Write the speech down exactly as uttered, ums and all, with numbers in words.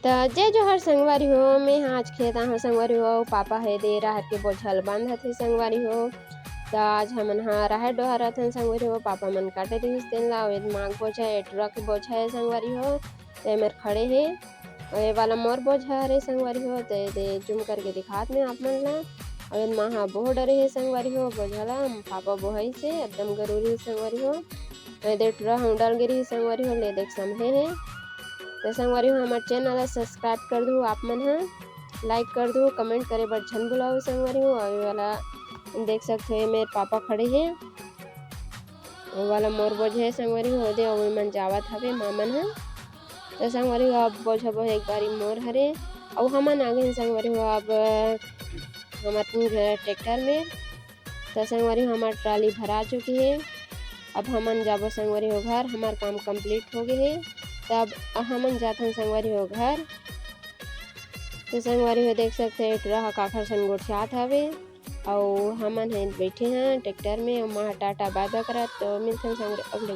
त जय जोहार संगवारी हो, मैं हा आज खेत आहूँ संगवारी हो। पापा हे दे राहर के बोझा ल बांधत हे संगवारी हो। त आज हमन हा राहर डोहारत हन संगवारी हो। पापा मन काटे रिहिस तेन ला। अउ एदे माँ के बोझा, ए टुरा के बोझा हे संगवारी हो। त ए मेर खड़े हे। अउ ए वाला मोर बोझा हरे संगवारी हो। त ए दे zoom करके दिखात में आप मन ला। अउ एदे माँ हा बोह डरे हे संगवारी हो। बोझा ला पापा बोहाइस हे, एकदम गरूरी हे संगवारी हो। ए दे टुरा हम डाल गे रिहिस संगवारी हो, ले देख समझे हे। त संगवारी हो, हमर channel ला subscribe कर दू आप मन ह, like कर दू, comment करे बर झन भुलाओ संगवारी हो। अउ ए वाला देख सकत हो, ए मेर पापा खड़े हे, ओ वाला मोर बोझा हे संगवारी हो, दे अउ मन जावत हवे माँ मन ह। त संगवारी हो, अब बोझा बोहे एक बारी मोर हरे, अउ हमन आ गेन संगवारी हो, अब हमर घर ट्रैक्टर में। त संगवारी हो, हमर ट्राली भरा चुके हे। अब हमन जाबो संगवारी हो घर, हमर काम complete हो गे हे। त अब हमन जाथन संगवारी हो घर। त संगवारी हो, देख सकत हो, ए टुरा ह काखर सन गोठियात हवे, अउ हमन हे बइठे हन ट्रैक्टर में, अउ माँ टाटा बाय बाय करत। त मिलथन संगवारी अगले